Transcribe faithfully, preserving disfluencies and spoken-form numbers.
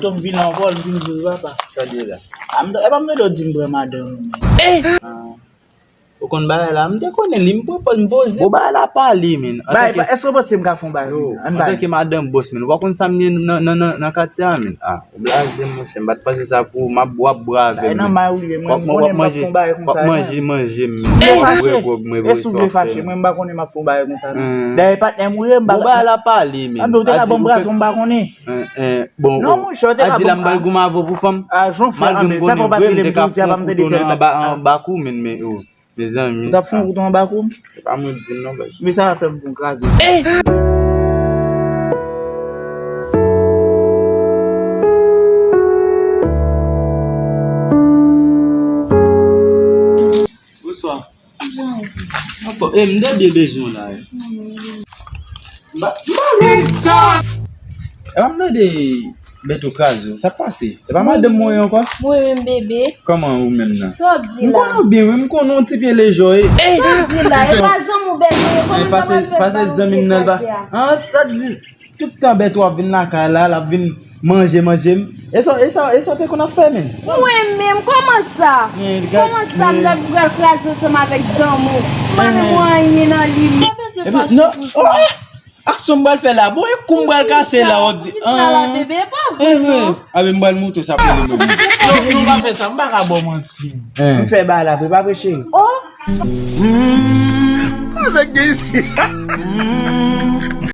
Tonm vin ankò, m vin di w papa. Sa l ye la? A, m, e pa m mande w di m pran madanm ou, men. Eh! Ah. Ou konn bagay la, m te konnen li, m pran pòz, m poze. Bon, bagay la pa li, men. Bay, bay, èske w panse m ka fè yon bagay konsa? Ann bay. Antanke madanm bòs, men, ou pa konn sa m ye nan, nan, nan, nan katye a, men. Ah, ou blaze m, monchè, m pa t panse sa pou ou, m ap, w ap bwè avè m, men. Sa e nan may ou ye, mwen, m konnen m p ap fè yon bagay konsa, non. W ap manje, manje m, men. Si w vle fache, e si w vle fache, mwen, m pa konnen m ap fè yon bagay konsa, non. Dayè, patnè m ou ye, m pa. Bon, bagay la pa li, men. Anben, ou te ka ban m brazon, m pa konnen. Eh, eh, bon, non, monchè, ou te ka ban m. A di la, m pral goumen avè w pou fanm. Ah, jan w fè, anben, sa fè w pa rele m, tou di a pa m tande tèl bagay. Mezanmi. Ou t ap fè yon kouto anba kou, men, men, oh. Mezanmi. Ou t ap fè yon kouto anba kou m? Se pa mwen k di l non, baz. Men sa va fè m pou m kraze. Eh! Bonswa. Jan w ye? Anfòm. Eh, m te byen bezwen w la, eh. M pa, m pa lwen sa. E pa m tande Bèto kraze w. Sa k pase? E pa madanm mwen ankò? Mwen menm, bebe. Kòman ou menm nan? Sa w ap di la? M konnen w byen, wi, m konnen w ti pye lejò, e. Sa w ap di la? E pa zanmi w Bèto ye, kòman sa pral fè sa? Pase zanmi m nan, l pa. Ah, sa di, tout tan Bèto ap vin lakay la, l ap vin manje, manje m. E sa, e sa, e sa w te konn ap fè, menm? Mwen menm, kòman sa? Kòman sa, m t ap pral kraze ansanm avèk zanmi w? M pa menm wè anyen nan li, m pa bezwen fache pou sa. Aksyon m pral fè la, bon, e kou m pral kase la, w ap di, ah, bebe, e pa vre, non. Abe, m pral moutre sa pou nou, menm. Non, nou pa fè sa, m pa ka ba w manti. M fè bagay la vre, pa vre, cheri? Oh. Sa k gen isit?